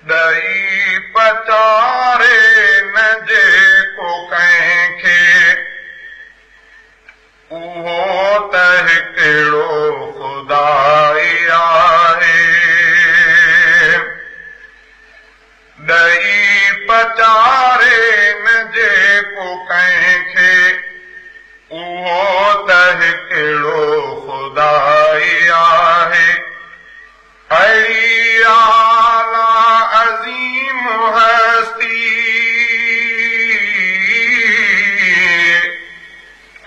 ڏئي پچاري نه جيڪو ڪنهن کي، اهو ته هڪڙو خدا ئي آهي. ڏئي پچاري نه جيڪو ڪنهن کي، اهو ته هڪڙو خدا ئي آهي. اهڙي اعليٰ عظيم هستي،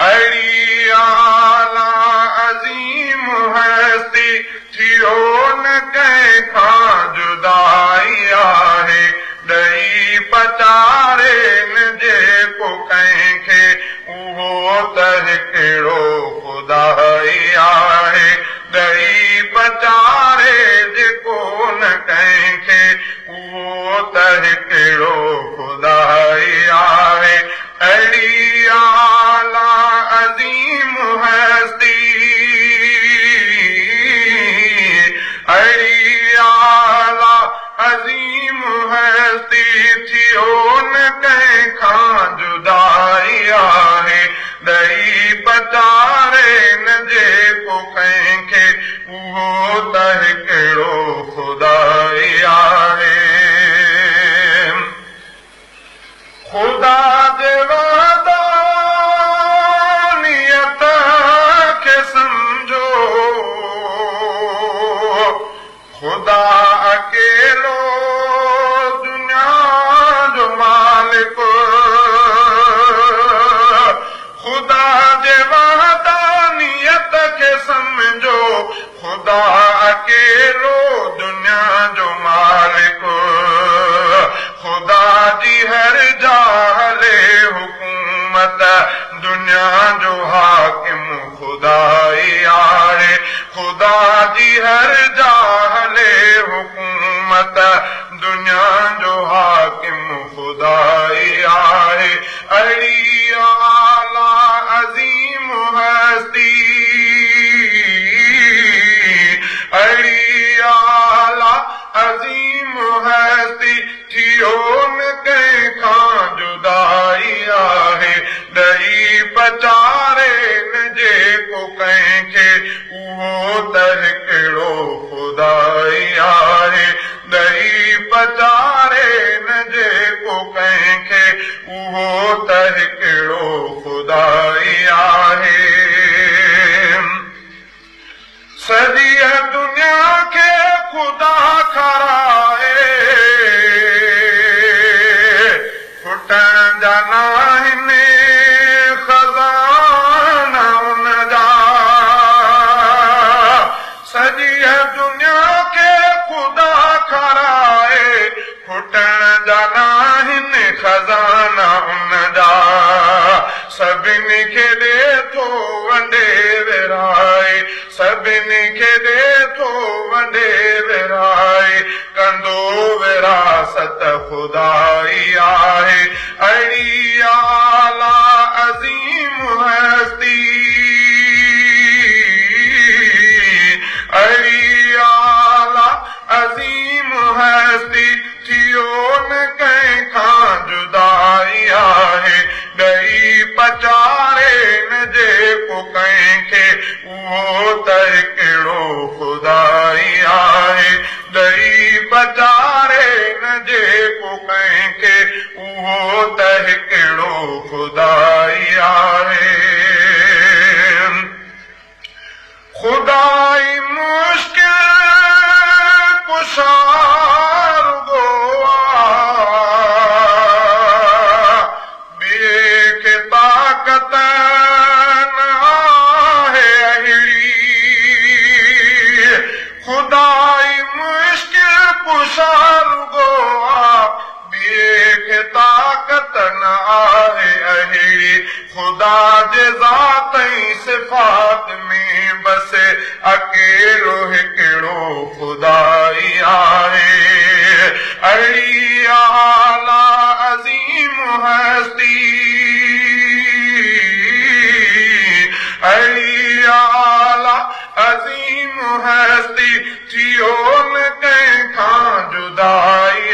اهڙي اعليٰ عظيم هستي، ٿيو نه ڪنهن کان جدائي آهي. ڏئي پچاري نه جيڪو ڪنهن کي، اهو ته هڪڙو خدا ئي آهي. ڏئي پچاري جيڪو نه ڪنهن کي، اهو ته هڪڙو خدا ئي آهي. اهڙي اعليٰ عظيم هستي، اهڙي اعليٰ عظيم هستي، ٿيو نه ڪنهن کان جدائي آهي. ڏئي پچاري نه جيڪو ڪنهن کي، اهو ته هڪڙو خدا ئي آهي. خدا جي وحدانيت کي سمجهو، خدا اڪيلو دنيا جو مالڪ. خدا جي وحدانيت کي سمجهو، خدا اڪيلو دنيا جو مالڪ. خدا جي هر جا هلي حڪومت، دنيا جو حاڪم خدا ئي آهي. خدا جي هر جا هلي حڪومت، دنيا جو حاڪم خدا ئي آهي. اهڙي اعليٰ عظيم هستي، اهڙي اعليٰ عظيم هستي، ٿيو نه ڪنهن کان جدائي آهي. ڏئي پچاري نه جيڪو ڪنهن کي، اهو ته هڪڙو خدا ئي آهي. ڏئي پچاري نه جيڪو ڪنهن کي، اهو ته هڪڙو خدا ئي آهي. سڄيء دنيا کي خدا کارائي، کٽڻ جا ناهن خزانا ان جا. سڄيء دنيا کي خدا کارائي، کٽڻ جا ناهن خزانا ان جا. سڀني کي ڏي ٿو ونڊي ورهائي، سڀني کي ڏي ٿو ونڊي ورهائي، ڪندو وراثت خدا ئي آهي. اهڙي اعليٰ عظيم هستي، اهڙي اعليٰ عظيم هستي، ٿيو نه ڪنهن کان جدائي آهي. ڏئي پچاري نه جيڪو ڪنهن کي، اهو ته هڪڙو خدا ئي آهي. ڏئي پچاري نه جيڪو ڪنهن کي، اهو ته هڪڙو خدا ئي آهي. خدائي مشڪل ڪشا رڳو آ، ٻئي کي طاقت نه آهي اهڙي. خدائي مشڪل ڪشا رڳو آ، ٻئي کي طاقت نه آهي اهڙي. خدا جي ذات ۽ صفات ۾ بس اڪيلو هڪڙو خدا ئي آهي. اهڙي اعليٰ عظيم هستي، اهڙي اعليٰ عظيم هستي، ٿيو نه ڪنهن کان جدائي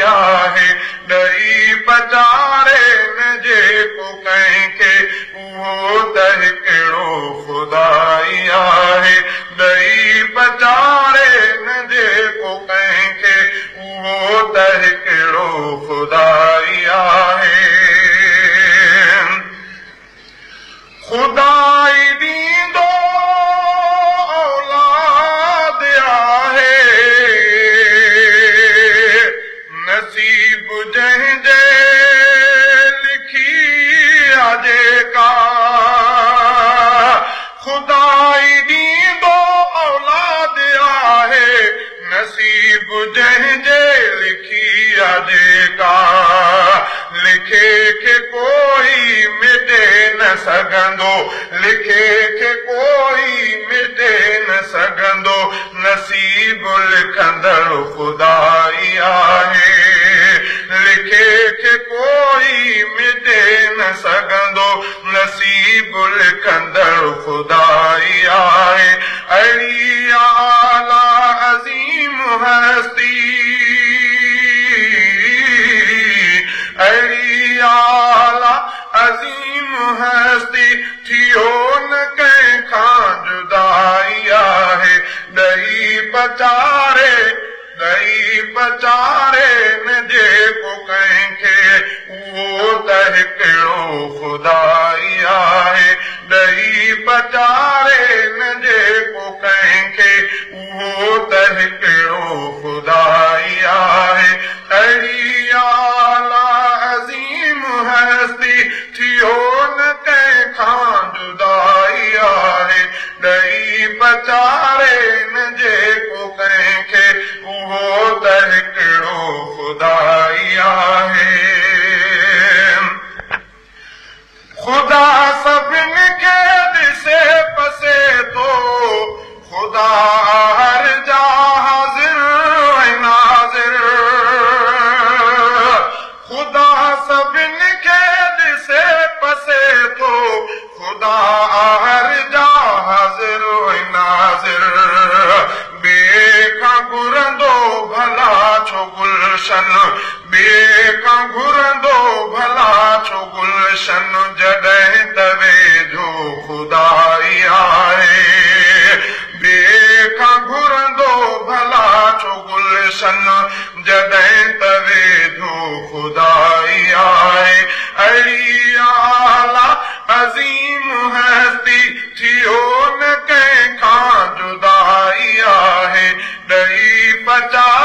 اهو ته هڪڙو خدا ئي آهي. خدا ئي ڏيندو اولاد آهي، نصيب جنهن جي لکي آ جيڪا. خدا ئي ڏيندو اولاد آهي، نصيب جنهن جي لکي آ جيڪا. لکي کي ڪوئي مٽي نه سگهندو، لکي کي ڪوئي مٽي نه سگهندو، نصيب لکندڙ خدا ئي آهي. لکي کي ڪوئي مٽي نه سگهندو، نصيب لکندڙ خدا ئي آهي. اهڙي اعليٰ عظيم هستي، اهڙي اعليٰ عظيم هستي، ٿيو نه ڪنهن کان جدائي آهي. ڏئي پچاري، ڏئي پچاري نه جيڪو ڪنهن کي، اهو ته هڪڙو خدا ئي آهي. ڏئي پچاري نه جيڪو ڪنهن کي، اهو ته هڪڙو خدا ئي آهي. اهڙي اعليٰ عظيم هستي، ٿيو نه ڪنهن کان جدائي آهي. ڏئي پچاري نه جيڪو ڪنهن کي، اهو ته هڪڙو خدا ئي آهي. خدا سڀني کي ڏسي پسي ٿو، خدا هر جا حاضر ۽ ناظر. خدا سڀني کي ڏسي پسي ٿو، خدا هر جا حاضر ۽ ناظر. ٻئي کان گهرندو ڀلا ڇو گلشن، ٻئي کان گهرندو ڀلا ڇو گلشن، جڏهن ته ويجهو خدا ئي آهي. ٻئي کان گهرندو ڀلا ڇو گلشن، جڏهن ته ويجهو خدا ئي آهي. اهڙي اعليٰ عظيم هستي، ٿيو نه ڪنهن کان جدائي آهي. ڏئي پچاري